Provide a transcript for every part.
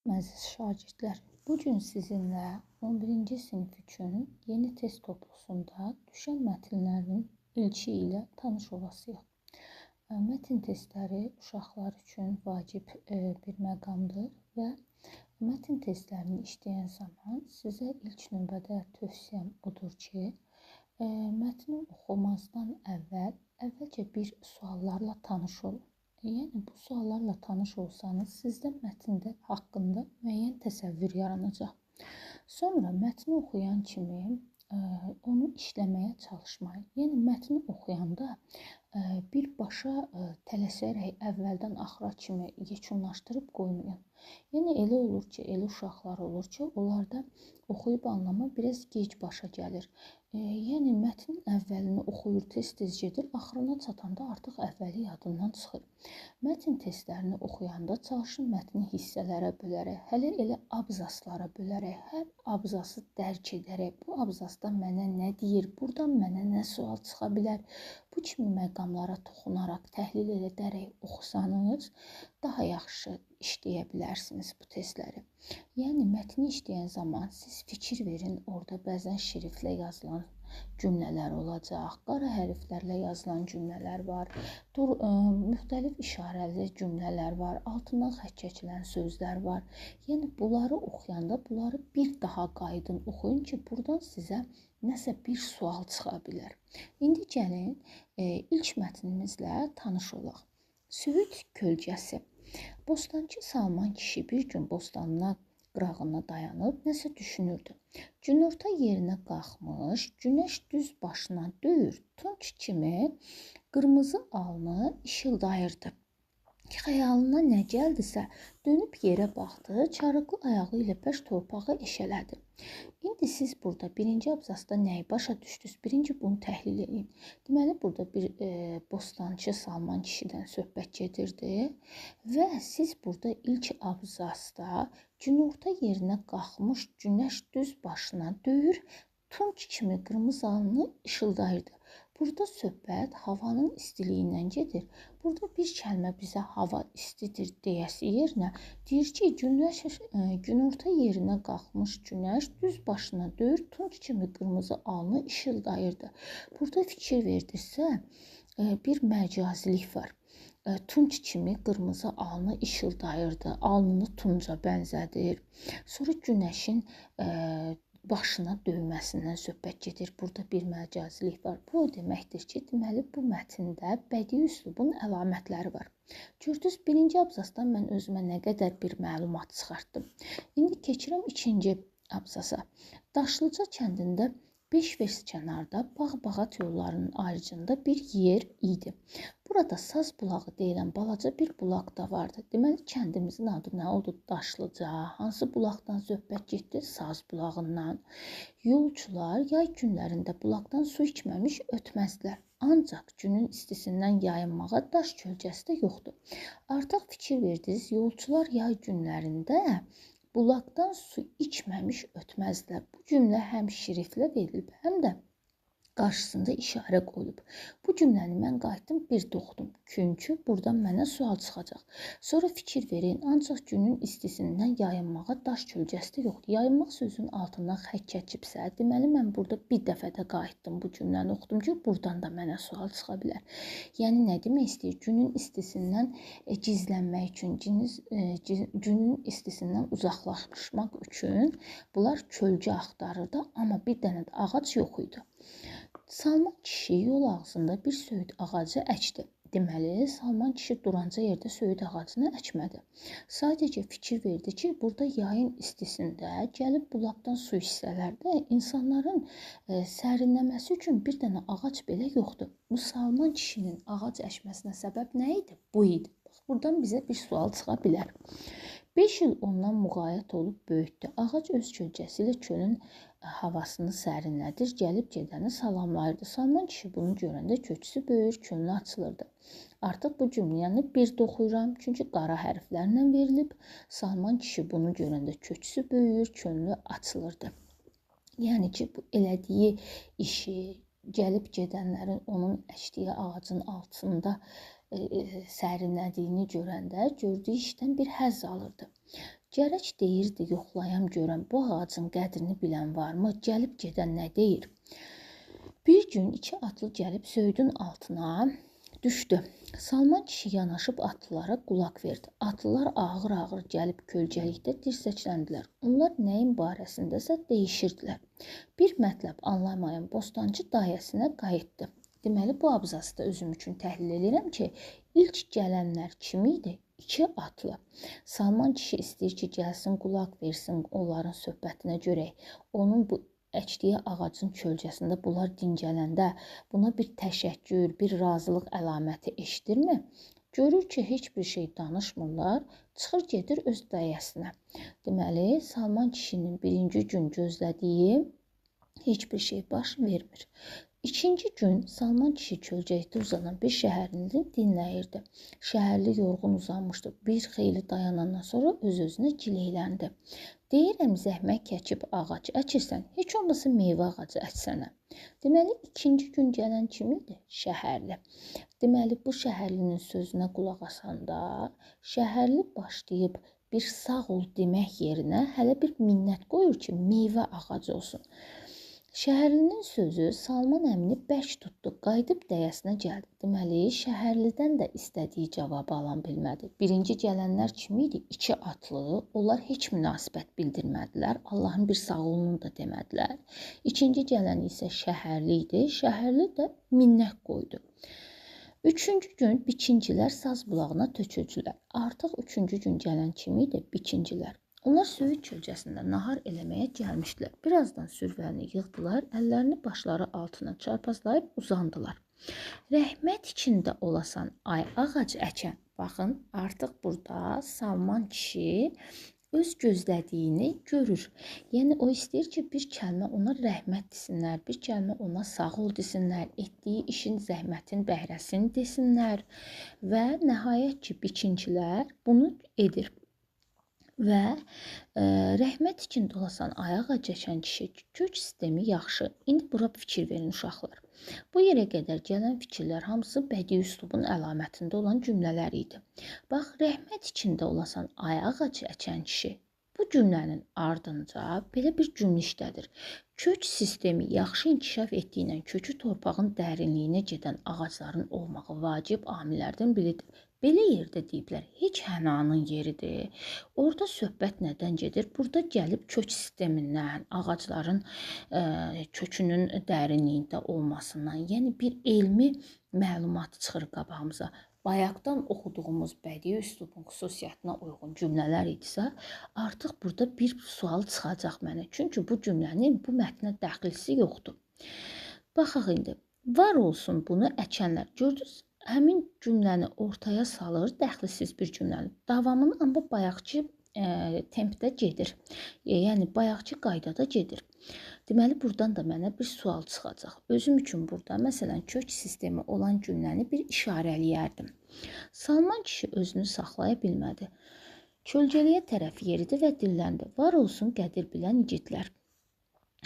Əziz şagirdlər, bu gün sizinlə 11-ci sinif üçün yeni test toplusunda düşən mətnlərin ilki ilə tanış olasıyıq. Mətn testləri uşaqlar üçün vacib bir məqamdır və mətn testlərini işləyən zaman sizə ilk növbədə tövsiyəm odur ki, mətni oxumazdan əvvəl əvvəlcə bir suallarla tanış olun. Yəni, bu suallarla tanış olsanız, sizdə mətndə haqqında müəyyən təsəvvür yaranacaq. Sonra mətni oxuyan kimi onu işləməyə çalışmayın. Yəni, mətni oxuyanda birbaşa tələsərək əvvəldən axıra kimi yekunlaşdırıb qoymayın. Yəni, elə olur ki, elə uşaqlar olur ki, onlarda oxuyub anlama biraz gec başa gəlir. Yəni, mətnin əvvəlini oxuyur, tez-tez gedir, axırına çatanda artıq əvvəli yadından çıxır. Mətn testlərini oxuyanda çalışın mətni hissələrə bölərək, hələ elə abzaslara bölərək, hər abzası dərk edərək, bu abzasda mənə nə deyir, buradan mənə nə sual çıxa bilər, bu kimi məqamlara toxunaraq, təhlil edərək oxusanız, daha yaxşı işləyə bilərsiniz bu testləri. Yəni, mətni işləyən zaman siz fikir verin, orada bəzən şriftlə yazılan cümlələr olacaq, qara hərflərlə yazılan cümlələr var, müxtəlif işarəli cümlələr var, altından xətt çəkilən sözlər var. Yəni, bunları oxuyanda bunları bir daha qayıdın, oxuyun ki, buradan sizə nəsə bir sual çıxa bilər. İndi gəlin ilk mətnimizlə tanış olaq. Söyüd kölgəsi. Bostancı Salman kişi bir gün bostanına qırağına dayanıb nəsə düşünürdü. Günorta yerinə qalxmış, günəş düz başına döyür, tunç kimi qırmızı alnı işıldayırdı. Xəyalına nə gəldisə, dönüb yerə baxdı, çarıqlı ayağı ilə bəş torpağı eşələdi. İndi siz burada birinci abzasda nəyi başa düşdünüz? Birinci bunu təhlil edin. Deməli, burada bir bostancı Salman kişidən söhbət gedirdi və siz burada ilk abzasda günorta yerinə qalxmış günəş düz başına döyür, tunç kimi qırmızı alnı işıldayırdı. Burada söhbət havanın istiliyindən gedir. Burada bir kəlmə bizə hava istidir deyəsi yerinə deyir ki, günəş, günorta yerinə qalxmış günəş düz başına döyür, tunç kimi qırmızı alnı işıldayırdı. Burada fikir verdinizsə, bir məcazilik var. Tunç kimi qırmızı alnı işıldayırdı, alnını tunca bənzədir. Sonra günəşin başına döyməsindən söhbət gedir. Burada bir məcazilik var. Bu o deməkdir ki, deməli bu mətndə bədii üslubun əlamətləri var. Gördünüz, birinci abzasdan mən özümə nə qədər bir məlumat çıxartdım. İndi keçirəm ikinci abzasa. Daşlıca kəndində 5 vers kənarda bağ-bağat yollarının ayrıcında bir yer idi. Burada Saz bulağı deyilən balaca bir bulaq da vardı. Deməli, kəndimizin adı nə oldu? Daşlıca. Hansı bulaqdan söhbət getdi? Saz bulağından. Yolçular yay günlərində bulaqdan su içməmiş ötməzdilər. Ancaq günün istisindən yayınmağa daş kölgəsi də yoxdur. Artıq fikir verdiniz, yolçular yay günlərində bulaqdan su içməmiş ötməzdilər. Bu cümlə həm şriftlə verilib, həm də qarşısında işarə qoyulub. Bu cümləni mən qayıtdım, bir də oxudum. Çünki buradan mənə sual çıxacaq. Sonra fikir verin, ancaq günün istisindən yayınmağa daş kölgəsi də yoxdur. Yayınmaq sözünün altından xətt çəkibsə, deməli mən burada bir dəfə də qayıtdım, bu cümləni oxudum ki, buradan da mənə sual çıxa bilər. Yəni, nə demək istəyir? Günün istisindən gizlənmək üçün, günün istisindən uzaqlaşmaq üçün bunlar kölgə axtarırdı, amma bir dənə də ağac yox idi. Salman kişi yol ağzında bir söyüd ağacı əkdi. Deməli, Salman kişi duranca yerdə söyüd ağacını əkmədi. Sadəcə fikir verdi ki, burada yayın istisində gəlib bulaqdan su içsələr də insanların sərinləməsi üçün bir dənə ağac belə yoxdur. Bu Salman kişinin ağac əkməsinə səbəb nə idi? Bu idi. Bax, buradan bizə bir sual çıxa bilər. 5 il ondan müğayət olub böyütdü. Ağac öz kölgəsi ilə çölün havasını sərinlədir, gəlib gedəni salamlayırdı. Salman kişi bunu görəndə köksü böyür, könlü açılırdı. Artıq bu cümləni bir də oxuyuram, çünki qara hərflərlə verilib. Salman kişi bunu görəndə köksü böyür, könlü açılırdı. Yəni ki, bu elədiyi işi, gəlib gedənlərin onun əkdiyi ağacın altında sərinlədiyini görəndə gördüyü işdən bir həzz alırdı. Gərək deyirdi, yoxlayam görəm, bu ağacın qədrini bilən varmı, gəlib gedən nə deyir? Bir gün iki atlı gəlib söyüdün altına düşdü. Salman kişi yanaşıb atlılara qulaq verdi. Atlılar ağır-ağır gəlib kölgəlikdə dirsəkləndilər. Onlar nəyin barəsindəsə deyişirdilər. Bir mətləb anlamayan bostancı dayəsinə qayıtdı. Deməli, bu abzası da özüm üçün təhlil edirəm ki, ilk gələnlər kim idi? İki atlı. Salman kişi istəyir ki, gəlsin, qulaq versin onların söhbətinə görək. Onun bu əkdiyi ağacın kölgəsində bunlar dincələndə buna bir təşəkkür, bir razılıq əlaməti eşidirmi? Görür ki, heç bir şey danışmırlar, çıxır gedir öz dayəsinə. Deməli, Salman kişinin birinci gün gözlədiyi heç bir şey baş vermir. İkinci gün Salman kişi kölgəlikdə uzanan bir şəhərlini dinləyirdi. Şəhərli yorğun uzanmışdı. Bir xeyli dayanandan sonra öz-özünə gileyləndi. Deyirəm, zəhmət kəkib ağac əkirsən, heç olmasa meyvə ağacı əksənə. Deməli, ikinci gün gələn kim idi? Şəhərli. Deməli, bu şəhərlinin sözünə qulaq asanda şəhərli başlayıb bir sağ ol demək yerinə hələ bir minnət qoyur ki, meyvə ağacı olsun. Şəhərlinin sözü Salman əmini bərk tutdu, qayıdıb dəyəsinə gəldi. Deməli, şəhərlidən də istədiyi cavabı alan bilmədi. Birinci gələnlər kim idi? İki atlı, onlar heç münasibət bildirmədilər, Allahın bir sağolunu da demədilər. İkinci gələn isə şəhərli idi, şəhərli də minnət qoydu. Üçüncü gün biçincilər saz bulağına töküldülər. Artıq üçüncü gün gələn kim idi? Biçincilər. Onlar söyüd kölgəsində nahar eləməyə gəlmişdilər. Birazdan sürvəni yığdılar, əllərini başları altına çarpazlayıb uzandılar. Rəhmət içində olasan ay ağac əkən. Baxın, artıq burada Salman kişi öz gözlədiyini görür. Yəni, o istəyir ki, bir kəlmə ona rəhmət desinlər, bir kəlmə ona sağ ol desinlər, etdiyi işin, zəhmətin bəhrəsini desinlər və nəhayət ki, biçincilər bunu edir. Və rəhmət içində olasan ayağa çəkən kişi, kök sistemi yaxşı. İndi bura fikir verin uşaqlar. Bu yerə qədər gələn fikirlər hamısı bədii üslubun əlamətində olan cümlələr idi. Bax, rəhmət içində olasan ayağa çəkən kişi. Bu cümlənin ardınca belə bir cümlə işlədir. Kök sistemi yaxşı inkişaf etdiyinə kökü torpağın dərinliyinə gedən ağacların olmağı vacib amillərdən biridir. Belə yerdə deyiblər, heç hənanın yeridir. Orada söhbət nədən gedir? Burada gəlib kök sistemindən, ağacların kökünün dərinliyində olmasından, yəni bir elmi məlumat çıxır qabağımıza. Bayaqdan oxuduğumuz bədii üslubun xüsusiyyətinə uyğun cümlələr idisə, artıq burada bir sual çıxacaq mənə. Çünki bu cümlənin bu mətnə dəxilisi yoxdur. Baxaq indi, var olsun bunu əkənlər. Gördünüz? Həmin cümləni ortaya salır, dəxilsiz bir cümləni. Davamını amma bayaqki tempdə gedir. Yəni, bayaqki qaydada gedir. Deməli, buradan da mənə bir sual çıxacaq. Özüm üçün burada, məsələn, kök sistemi olan cümləni bir işarələyərdim. Salman kişi özünü saxlaya bilmədi. Kölgəliyə tərəf yeridi və dilləndi. Var olsun qədir bilən igidlər.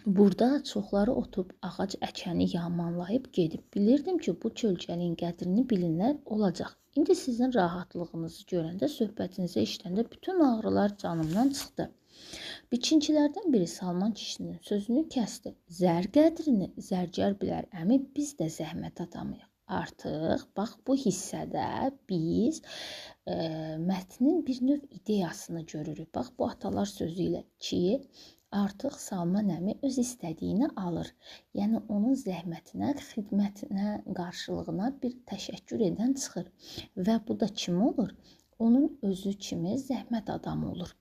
Burada çoxları oturub ağac əkəni yamanlayıb gedib. Bilirdim ki, bu kölgəliyin qədrini bilinlər olacaq. İndi sizin rahatlığınızı görəndə, söhbətinizə işləndə bütün ağrılar canımdan çıxdı. Biçinçilərdən biri Salman kişinin sözünü kəsdi. Zər qədrini zərgər bilər əmi, biz də zəhmət adamıyıq. Artıq bax bu hissədə biz mətnin bir növ ideyasını görürük. Bax bu atalar sözü ilə ki, artıq Salman əmi öz istədiyini alır. Yəni, onun zəhmətinə, xidmətinə, qarşılığına bir təşəkkür edən çıxır. Və bu da kim olur? Onun özü kimi zəhmət adamı olur.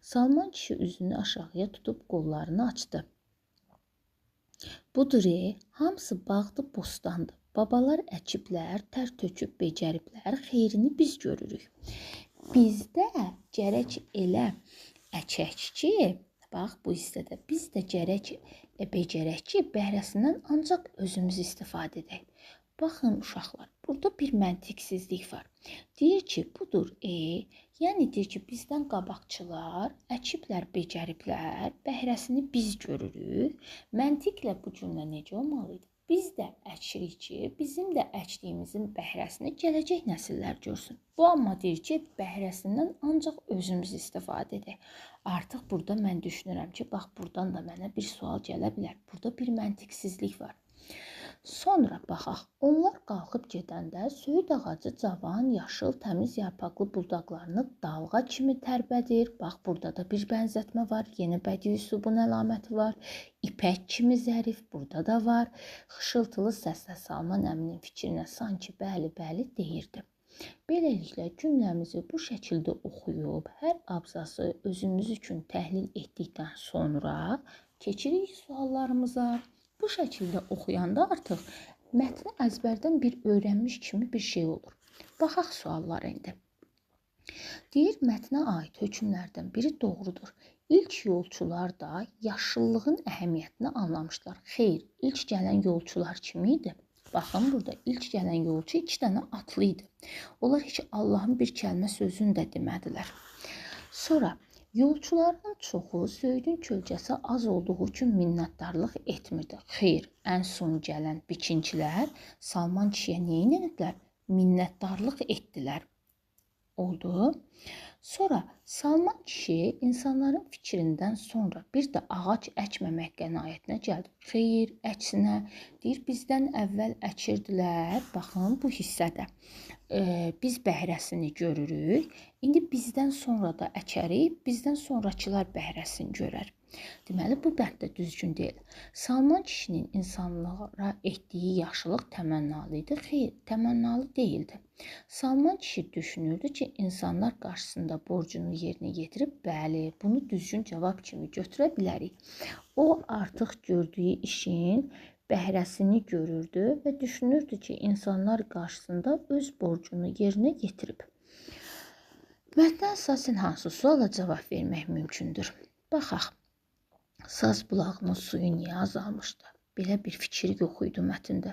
Salman kişi üzünü aşağıya tutub qollarını açdı. Budur, hamısı bağdı, bostandı. Babalar əkiblər, tər töküb becəriblər, xeyrini biz görürük. Biz də gərək elə əkək ki, bax bu hissədə biz də gərək becərək ki, bəhrəsindən ancaq özümüz istifadə edək. Baxın uşaqlar, burada bir məntiqsizlik var. Deyir ki, budur, yəni deyir ki, bizdən qabaqçılar əkiblər, becəriblər, bəhrəsini biz görürük. Məntiqlə bu cümlə necə olmalı idi? Biz də əkirik ki, bizim də əkdiyimizin bəhrəsini gələcək nəsillər görsün. Bu amma deyir ki, bəhrəsindən ancaq özümüz istifadə edək. Artıq burada mən düşünürəm ki, bax buradan da mənə bir sual gələ bilər. Burada bir məntiqsizlik var. Sonra baxaq, onlar qalxıb gedəndə söyüd ağacı cavan, yaşıl, təmiz yarpaqlı budaqlarını dalğa kimi tərbədir. Bax, burada da bir bənzətmə var. Yenə bədii üslubun əlaməti var. İpək kimi zərif, burada da var. Xışıltılı səslə Salman əminin fikrinə sanki bəli, bəli deyirdi. Beləliklə, cümləmizi bu şəkildə oxuyub, hər abzası özümüz üçün təhlil etdikdən sonra keçirik suallarımıza. Bu şəkildə oxuyanda artıq mətni əzbərdən bir öyrənmiş kimi bir şey olur. Baxaq suallara indi. Deyir, mətnə aid hökmlərdən biri doğrudur. İlk yolçular da yaşıllığın əhəmiyyətini anlamışlar. Xeyr, ilk gələn yolçular kimi idi? Baxın, burada ilk gələn yolçu 2 dənə atlı idi. Onlar heç Allahın bir kəlmə sözünü də demədilər. Sonra yolçuların çoxu söyüdün kölgəsi az olduğu üçün minnətdarlıq etmirdi. Xeyr, ən son gələn biçinçilər Salman kişiyə nə etdilər? Minnətdarlıq etdilər. Oldu. Sonra Salman kişi insanların fikrindən sonra bir də ağac əkməmək qənaətinə gəldi. Xeyr, əksinə deyir, bizdən əvvəl əkirdilər. Baxın, bu hissədə biz bəhrəsini görürük. İndi bizdən sonra da əkərik, bizdən sonrakılar bəhrəsini görər. Deməli, bu bənd də düzgün deyil. Salman kişinin insanlara etdiyi yaxşılıq təmənnalı idi. Xeyr, təmənnalı deyildi. Salman kişi düşünürdü ki, insanlar qarşısında borcunu yerinə yetirib, bəli, bunu düzgün cavab kimi götürə bilərik. O, artıq gördüyü işin bəhrəsini görürdü və düşünürdü ki, insanlar qarşısında öz borcunu yerinə yetirib. Mətnə əsasən hansı suala cavab vermək mümkündür? Baxaq. Saz bulağının suyu niyə azalmışdı? Belə bir fikir yox idi mətndə.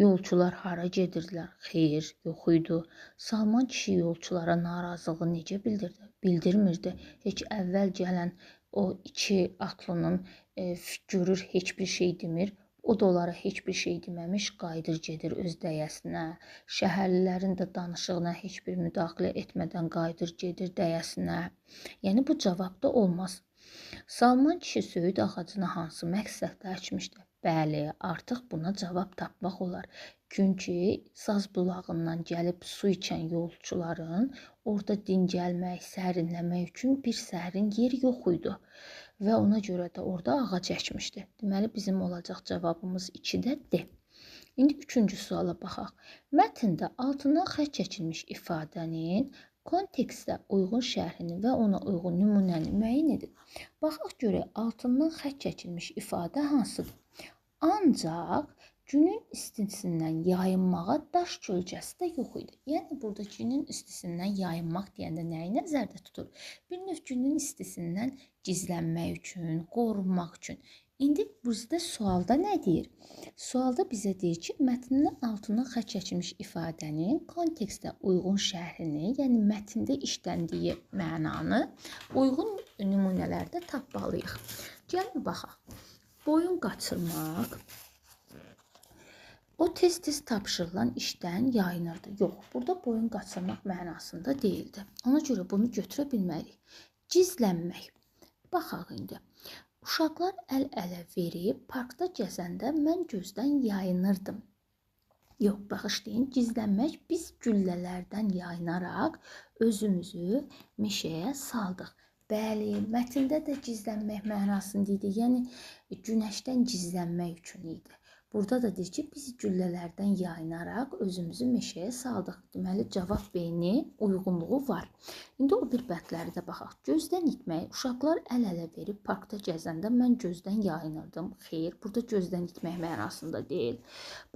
Yolçular hara gedirdilər? Xeyr, yox idi. Salman kişi yolçulara narazılığı necə bildirdi? Bildirmirdi. Heç əvvəl gələn o 2 atlının görür, heç bir şey demir. O da onlara heç bir şey deməmiş, qayıdır gedir öz dəyəsinə. Şəhərlilərin də danışığına heç bir müdaxilə etmədən qayıdır gedir dəyəsinə. Yəni, bu cavab da olmaz. Salman kişi söyüd ağacını hansı məqsədlə əkmişdi? Bəli, artıq buna cavab tapmaq olar. Çünki saz bulağından gəlib su içən yolçuların orada dincəlmək, sərinləmək üçün bir sərin yer yox idi və ona görə də orada ağac əkmişdi. Deməli, bizim olacaq cavabımız 2-də D. İndi 3-cü suala baxaq. Mətndə altından xətt çəkilmiş ifadənin kontekstə uyğun şərhini və ona uyğun nümunəni müəyyən edin. Baxaq görək, altından xətt çəkilmiş ifadə hansıdır? Ancaq günün istisindən yayınmağa daş kölgəsi də yox idi. Yəni, burada günün istisindən yayınmaq deyəndə nəyi nəzərdə tutur? Bir növ günün istisindən gizlənmək üçün, qorunmaq üçün. İndi bizdə sualda nə deyir? Sualda bizə deyir ki, mətnin altından xətt çəkilmiş ifadənin kontekstə uyğun şərhini, yəni mətndə işləndiyi mənanı uyğun nümunələrdə tapmalıyıq. Gəlin baxaq. Boyun qaçırmaq. O tez-tez tapşırılan işdən yayınırdı. Yox, burada boyun qaçırmaq mənasında deyildi. Ona görə bunu götürə bilmərik. Gizlənmək. Baxaq indi. Uşaqlar əl-ələ verib parkda gəzəndə mən gözdən yayınırdım. Yox, bağışlayın, gizlənmək biz güllələrdən yayınaraq özümüzü meşəyə saldıq. Bəli, mətndə də gizlənmək mənasında idi. Yəni, günəşdən gizlənmək üçün idi. Burada da deyir ki, biz güllələrdən yayınaraq özümüzü meşəyə saldıq. Deməli, cavab B-nin uyğunluğu var. İndi o bir bəndləri də baxaq. Gözdən itmək. Uşaqlar əl-ələ verib parkda gəzəndə mən gözdən yayınırdım. Xeyr, burada gözdən itmək mənasında deyil.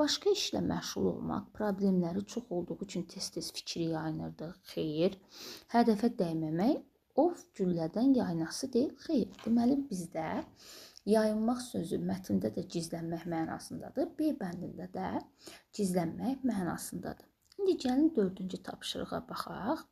Başqa işlə məşğul olmaq, problemləri çox olduğu üçün tez-tez fikri yayınırdıq. Xeyr, hədəfə dəyməmək, o güllədən yayınası deyil. Xeyr, deməli, bizdə yayınmaq sözü mətndə də gizlənmək mənasındadır. B bəndində də gizlənmək mənasındadır. İndi gəlin 4-cü tapşırığa baxaq.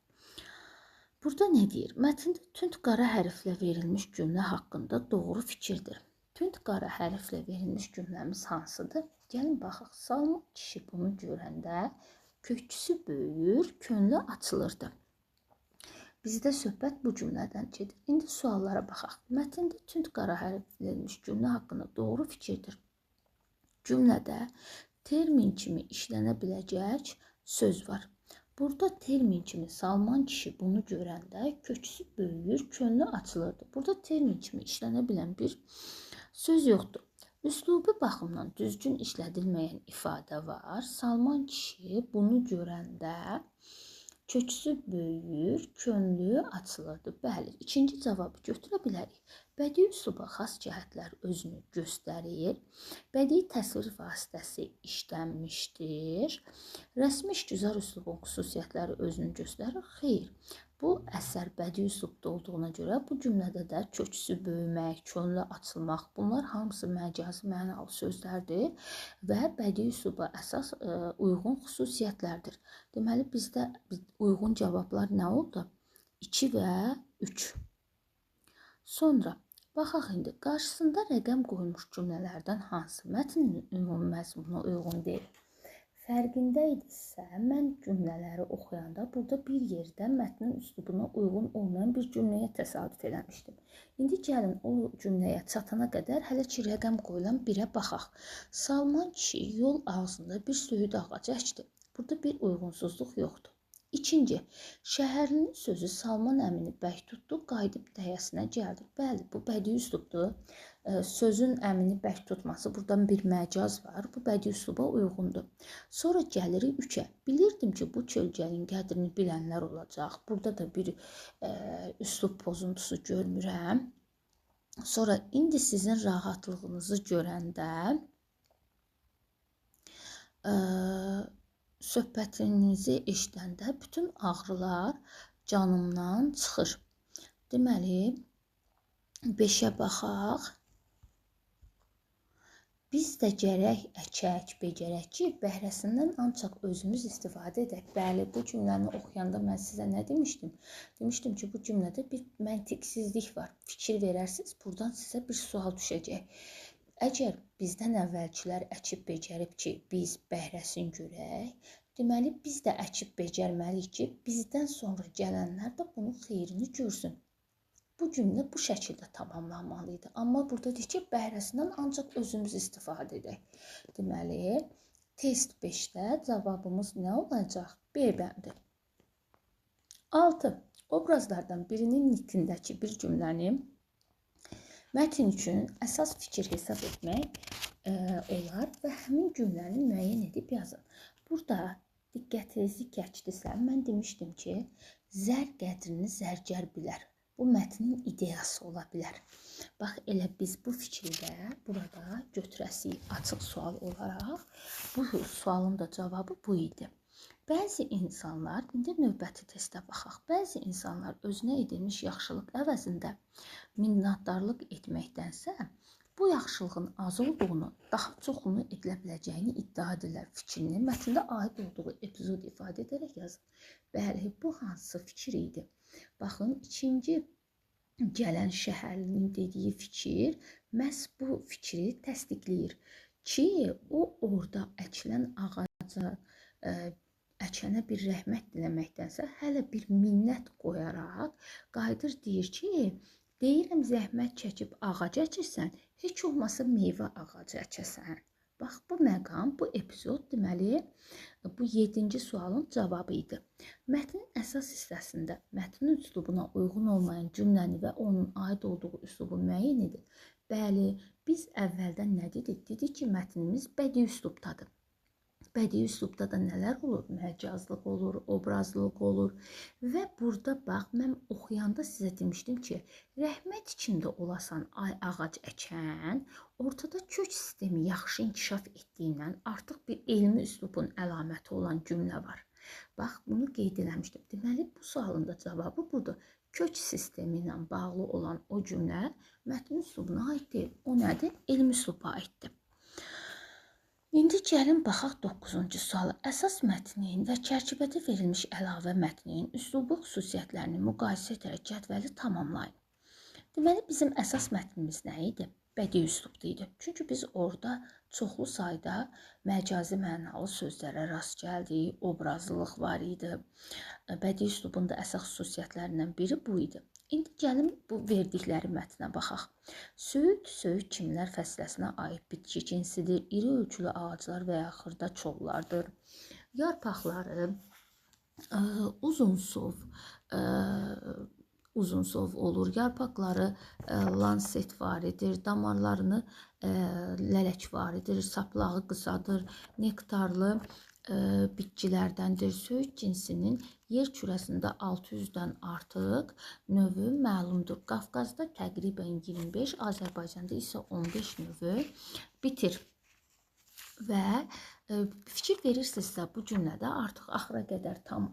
Burada nə deyir? Mətndə tünd qara hərflə verilmiş cümlə haqqında doğru fikirdir. Tünd qara hərflə verilmiş cümləmiz hansıdır? Gəlin baxaq. Salman kişi bunu görəndə köksü böyüyür, könlü açılırdı. Bizdə söhbət bu cümlədən gedir. İndi suallara baxaq. Mətndə tünd qara hərf verilmiş cümlə haqqında doğru fikirdir. Cümlədə termin kimi işlənə biləcək söz var. Burada termin kimi Salman kişi bunu görəndə köksü böyüyür, könlü açılırdı. Burada termin kimi işlənə bilən bir söz yoxdur. Üslubi baxımdan düzgün işlədilməyən ifadə var. Salman kişi bunu görəndə köksü böyüyür, könlü açılırdı. Bəli, ikinci cavabı götürə bilərik. Bədii üsluba xas cəhətlər özünü göstərir. Bədii təsvir vasitəsi işlənmişdir. Rəsmi işgüzar üslubun xüsusiyyətləri özünü göstərir. Xeyr, bu əsər bədii üslubda olduğuna görə bu cümlədə də köksü böyümək, könlü açılmaq, bunlar hamısı məcazi mənalı sözlərdir və bədii üsluba əsas uyğun xüsusiyyətlərdir. Deməli, bizdə uyğun cavablar nə oldu? 2 və 3. Sonra baxaq indi, qarşısında rəqəm qoyulmuş cümlələrdən hansı mətnin ümumi məzmununa uyğun deyil? Fərqində idisə, mən cümlələri oxuyanda burada bir yerdə mətnin üslubuna uyğun olmayan bir cümləyə təsadüf eləmişdim. İndi gəlin o cümləyə çatana qədər hələ ki rəqəm qoyulan birə baxaq. Salman kişi yol ağzında bir söyüd ağacı əkdi. Burada bir uyğunsuzluq yoxdur. İkinci, şəhərlinin sözü Salman əmini bərk tutdu, qayıdıb dəyəsinə gəldi. Bəli, bu bədii üslubdur. Sözün əmini bərk tutması, buradan bir məcaz var. Bu bədii üsluba uyğundur. Sonra gəlirik 3-ə. Bilirdim ki, bu kölgənin qədrini bilənlər olacaq. Burada da bir üslub pozuntusu görmürəm. Sonra indi sizin rahatlığınızı görəndə söhbətinizi eşidəndə bütün ağrılar canımdan çıxır. Deməli, 5-ə baxaq. Biz də gərək əkək, becərək ki, bəhrəsindən ancaq özümüz istifadə edək. Bəli, bu cümləni oxuyanda mən sizə nə demişdim? Demişdim ki, bu cümlədə bir məntiqsizlik var. Fikir verərsiniz, buradan sizə bir sual düşəcək. Əgər bizdən əvvəlkilər əkib becərib ki, biz bəhrəsini görək, deməli, biz də əkib becərməliyik ki, bizdən sonra gələnlər də bunun xeyrini görsün. Bu cümlə bu şəkildə tamamlanmalı idi. Amma burada deyir ki, bəhrəsindən ancaq özümüz istifadə edək. Deməli, test 5-də cavabımız nə olacaq? B bəndi. 6. Obrazlardan birinin nitqindəki bir cümləni mətn üçün əsas fikir hesab etmək olar və həmin cümləni müəyyən edib yazın. Burada diqqətinizi keçdisə, mən demişdim ki, zər qədrini zərgər bilər. Bu mətnin ideyası ola bilər. Bax, elə biz bu fikri də burada götürəsik açıq sual olaraq. Bu sualın da cavabı bu idi. Bəzi insanlar, indi növbəti testə baxaq. Bəzi insanlar özünə edilmiş yaxşılıq əvəzində minnətdarlıq etməkdənsə, bu yaxşılığın az olduğunu, daha çoxunu edilə biləcəyini iddia edirlər. Fikrini mətndə aid olduğu epizod ifadə edərək yazın. Bəli, bu hansı fikir idi? Baxın, ikinci gələn şəhərlinin dediyi fikir məhz bu fikri təsdiqləyir ki, o orada əkilən ağaca, əkənə bir rəhmət diləməkdənsə, hələ bir minnət qoyaraq qayıdır, deyir ki, deyirəm zəhmət çəkib ağac əkirsən, heç olmasa meyvə ağacı əkəsən. Bax, bu məqam, bu epizod deməli, bu 7-ci sualın cavabı idi. Mətnin əsas hissəsində mətnin üslubuna uyğun olmayan cümləni və onun aid olduğu üslubu müəyyən edin. Bəli, biz əvvəldən nə dedik? Dedik ki, mətnimiz bədii üslubdadır. Bədii üslubda da nələr olur? Məcazlıq olur, obrazlılıq olur. Və burada bax, mən oxuyanda sizə demişdim ki, rəhmət içində olasan ay ağac əkən, ortada kök sistemi yaxşı inkişaf etdiyindən artıq bir elmi üslubun əlaməti olan cümlə var. Bax, bunu qeyd eləmişdim. Deməli, bu sualın da cavabı budur. Kök sistemi ilə bağlı olan o cümlə mətnin üslubuna aid deyil. O nədir? Elmi üsluba aiddir. İndi gəlin baxaq 9-cu suala. Əsas mətnin və çərçivədə verilmiş əlavə mətnin üslubu xüsusiyyətlərini müqayisə edərək cədvəli tamamlayın. Deməli, bizim əsas mətnimiz nə idi? Bədii üslubda idi. Çünki biz orada çoxlu sayda məcazi mənalı sözlərə rast gəldik, obrazlılıq var idi. Bədii üslubun da əsas xüsusiyyətlərindən biri bu idi. İndi gəlin bu verdikləri mətnə baxaq. Söyüd, söyüd çimlər fəsiləsinə aid bitki cinsidir. İri ölçülü ağaclar və ya xırda çollardır. Yarpaqları uzunsov olur. Yarpaqları lansetvaridir, damarlarını lələkvaridir, saplağı qısadır, nektarlı bitkilərdəndir. Söyüd cinsinin yer kürəsində 600-dən artıq növü məlumdur. Qafqazda təqribən 25, Azərbaycanda isə 15 növü bitir. Və fikir verirsinizsə bu cümlədə artıq axıra qədər tam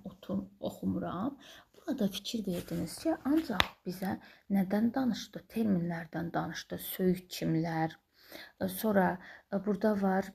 oxumuram. Burada fikir verdiniz ki, ancaq bizə nədən danışdı? Terminlərdən danışdı, söyüd çimlər. Sonra burada var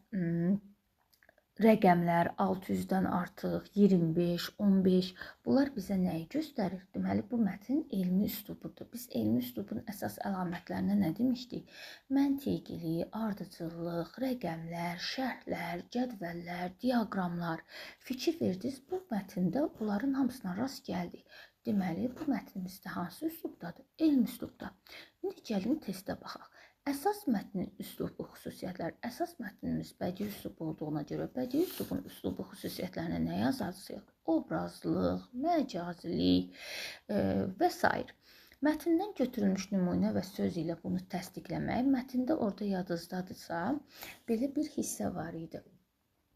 rəqəmlər 600-dən artıq, 25, 15. Bunlar bizə nəyi göstərir? Deməli, bu mətn elmi üslubudur. Biz elmi üslubun əsas əlamətlərinə nə demişdik? Məntiqilik, ardıcıllıq, rəqəmlər, şərhlər, cədvəllər, diaqramlar. Fikir verdiniz, bu mətndə bunların hamısına rast gəldik. Deməli, bu mətnimizdə hansı üslubdadır? Elmi üslubda. İndi gəlin testə baxaq. Əsas mətnin üslubu xüsusiyyətləri, əsas mətnimiz bədii üslub olduğuna görə bədii üslubun üslubu xüsusiyyətlərinə nə yazacağıq? Obrazlıq, məcazilik və s. Mətndən götürülmüş nümunə və söz ilə bunu təsdiqləmək, mətndə orada yadınızdadırsa, belə bir hissə var idi.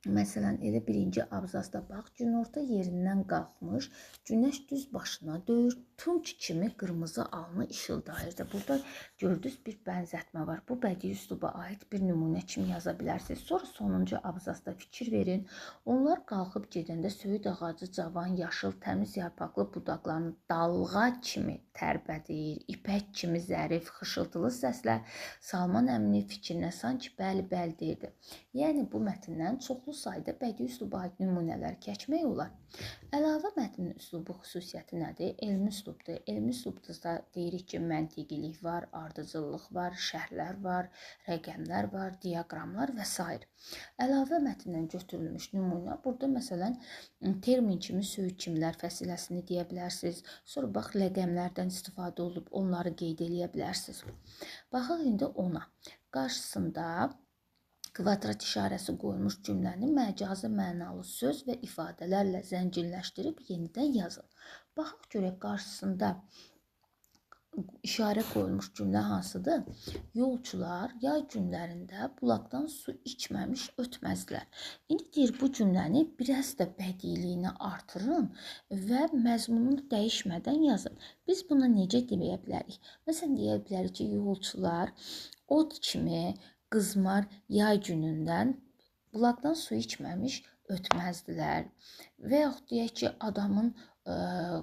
Məsələn, elə birinci abzasda bax, günorta yerindən qalxmış, günəş düz başına döyür, tunç kimi qırmızı alnı işıldayırdı. Burada gördünüz bir bənzətmə var. Bu bədii üsluba aid bir nümunə kimi yaza bilərsiniz. Sonra sonuncu abzasda fikir verin. Onlar qalxıb gedəndə söyüd ağacı cavan, yaşıl, təmiz yarpaqlı budaqlarını dalğa kimi tərbədir, ipək kimi zərif, xışıltılı səslə Salman əminin fikrinə sanki bəli, bəli deyirdi. Yəni, bu mətndən çoxlu sayda bədii üsluba aid nümunələr keçmək olar. Əlavə mətnin üslubu xüsusiyyəti nədir? Elmi üslubdur. Elmi üslubda deyirik ki, məntiqilik var, ardıcıllıq var, şərhlər var, rəqəmlər var, diaqramlar və s. Əlavə mətndən götürülmüş nümunə burada məsələn termin kimi söyüd çimlər fəsiləsini deyə bilərsiniz. Sonra bax, rəqəmlərdən istifadə olub onları qeyd eləyə bilərsiniz. Baxaq indi ona. Qarşısında kvadrat işarəsi qoyulmuş cümləni məcazi mənalı söz və ifadələrlə zənginləşdirib yenidən yazın. Baxaq görək qarşısında işarə qoyulmuş cümlə hansıdır? Yolçular yay günlərində bulaqdan su içməmiş ötməzdilər. İndi deyir, bu cümləni biraz da bədiiliyini artırın və məzmununu dəyişmədən yazın. Biz buna necə deyə bilərik? Məsələn, deyə bilərik ki, yolçular ot kimi qızmar yay günündən bulaqdan su içməmiş ötməzdilər. Və yaxud deyək ki, adamın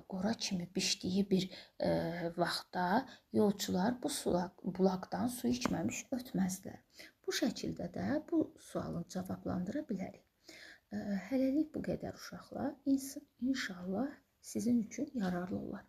qora kimi bişdiyi bir vaxtda yolçular bu bulaqdan su içməmiş ötməzdilər. Bu şəkildə də bu sualını cavablandıra bilərik. Hələlik bu qədər uşaqlar. İnşallah sizin üçün yararlı olar.